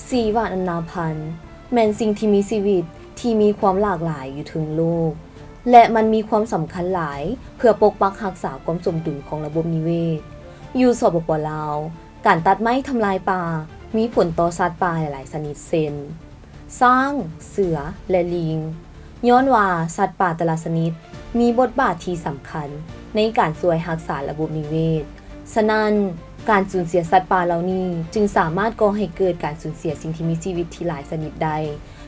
ຊີວະນານາພັນ ແມ່ນສິ່ງທີ່ມີຊີວິດທີ່ມີຄວາມຫຼາກຫຼາຍຢູ່ເທິງໂລກ ແລະ ມັນມີຄວາມສຳຄັນຫຼາຍເພື່ອປົກປັກຮັກສາຄວາມສົມດຸນຂອງລະບົບນິເວດ. ຢູ່ ສປປ ລາວ, ການຕັດໄມ້ທຳລາຍປ່າມີຜົນຕໍ່ສັດປ່າຫຼາຍໆຊະນິດ ເຊັ່ນ ຊ້າງ, ເສືອ ແລະ ລີງ. ຍ້ອນວ່າສັດປ່າແຕ່ລະຊະນິດມີບົດບາດທີ່ສຳຄັນໃນການຊ່ວຍຮັກສາລະບົບນິເວດ, ສະນັ້ນ, ການສູນເສຍສັດປ່າເຫຼົ່ານີ້ຈຶ່ງສາມາດກໍ່ໃຫ້ເກີດການສູນເສຍສິ່ງທີ່ມີຊີວິດທີ່ຫຼາຍຊະນິດໄດ້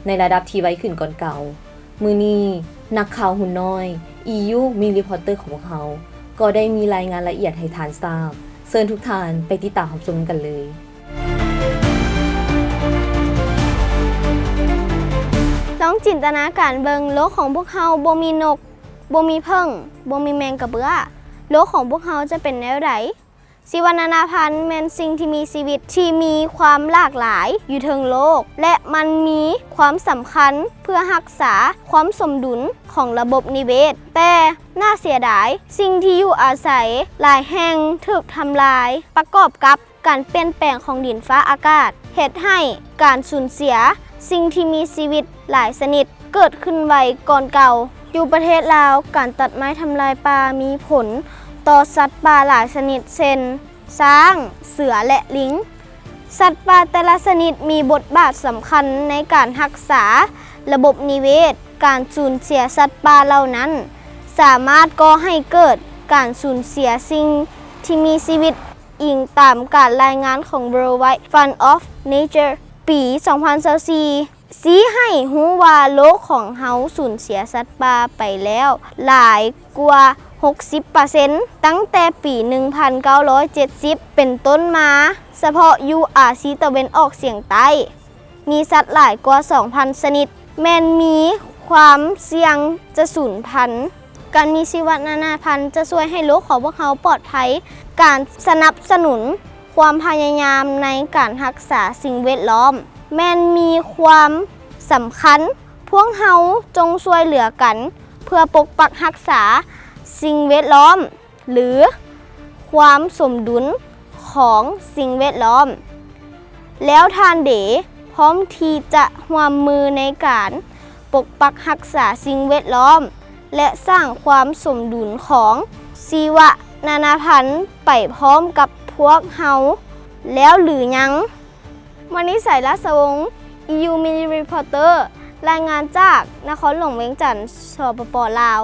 ໃນລະດັບທີ່ໄວຂຶ້ນກ່ອນເກົ່າ. ມື້ນີ້, ນັກຂ່າວຫຸ່ນນ້ອຍ ອີຢູ ມິນິຣີພອດເຕີ ຂອງພວກເຮົາ ກໍໄດ້ມີລາຍງານລະອຽດໃຫ້ທ່ານຊາບ. ເຊີນທຸກທ່ານໄປຕິດຕາມຮັບຊົມກັນເລີຍ. ລອງຈິນຕະນາການເບິ່ງ, ໂລກຂອງພວກເຮົາບໍ່ມີນົກ, ບໍ່ມີເຜິ້ງ, ບໍ່ມີແມງກະເບື້ອ. ໂລກຂອງພວກເຮົາຈະເປັນແນວໃດ? ຊີວະນານາພັນແມ່ນສິ່ງທີ່ມີຊີວິດທີ່ມີຄວາມຫຼາກຫຼາຍຢູ່ເທິງໂລກ ແລະ ມັນມີຄວາມສຳຄັນເພື່ອຮັກສາຄວາມສົມດຸນຂອງລະບົບນິເວດ. ແຕ່ໜ້າເສຍດາຍ, ສິ່ງທີ່ຢູ່ອາໄສຫຼາຍແຫ່ງຖືກທຳລາຍ, ປະກອບກັບ ການປ່ຽນແປງຂອງດິນຟ້າອາກາດ ເຮັດໃຫ້ການສູນເສຍສິ່ງທີ່ມີຊີວິດຫຼາຍຊະນິດເກີດຂຶ້ນໄວກ່ອນເກົ່າ. ຢູ່ປະເທດລາວ, ການຕັດໄມ້ທຳລາຍປ່າມີຜົນຕໍ່ສັດປ່າຫຼາຍຊະນິດ ເຊັ່ນ ຊ້າງ, ເສືອ ແລະ ລີງ. ສັດປ່າແຕ່ລະຊະນິດມີບົດບາດສຳຄັນໃນການຮັກສາລະບົບນິເວດ. ການສູນເສຍສັດປ່າເຫຼົ່ານັ້ນ ສາມາດກໍ່ໃຫ້ເກີດການສູນເສຍສິ່ງທີ່ມີຊີວິດ. ອີງຕາມການລາຍງານຂອງ World Wide Fund of Nature ປີສອງພັນຊາວສີ່ ຊີ້ໃຫ້ຮູ້ວ່າໂລກຂອງເຮົາສູນເສຍສັດປ່າໄປແລ້ວຫຼາຍກວ່າຫົກສິບເປີເຊັນ ຕັ້ງແຕ່ປີໜຶ່ງພັນເກົ້າຮ້ອຍເຈັດສິບເປັນຕົ້ນມາ. ສະເພາະຢູ່ອາຊີຕາເວັນອອກສຽງໃຕ້ ມີສັດຫຼາຍກວ່າສອງພັນຊະນິດ ແມ່ນມີຄວາມສ່ຽງຈະສູນພັນ. ການມີຊີວະນານາພັນຈະຊ່ວຍໃຫ້ໂລກຂອງພວກເຮົາປອດໄພ. ການສະໜັບສະໜູນຄວາມພະຍາຍາມໃນການຮັກສາສິ່ງແວດລ້ອມແມ່ນມີຄວາມສຳຄັນ. ພວກເຮົາຈົ່ງຊ່ວຍເຫຼືອກັນເພື່ອປົກປັກຮັກສາສິ່ງແວດລ້ອມ ຫຼື ຄວາມສົມດຸນຂອງສິ່ງແວດລ້ອມ. ແລ້ວທ່ານເດ ພ້ອມທີ່ຈະຮ່ວມມືໃນການປົກປັກຮັກສາສິ່ງແວດລ້ອມ ແລະ ສ້າງຄວາມສົມດຸນຂອງຊີວະນານາພັນໄປພ້ອມກັບພວກເຮົາແລ້ວຫຼືຍັງ? ມະນີໄຊ ລາຊະວົງ ອີຢູ ມິນິຣີພອດເຕີ ລາຍງານຈາກນະຄອນຫຼວງວຽງຈັນ, ສປປ ລາວ.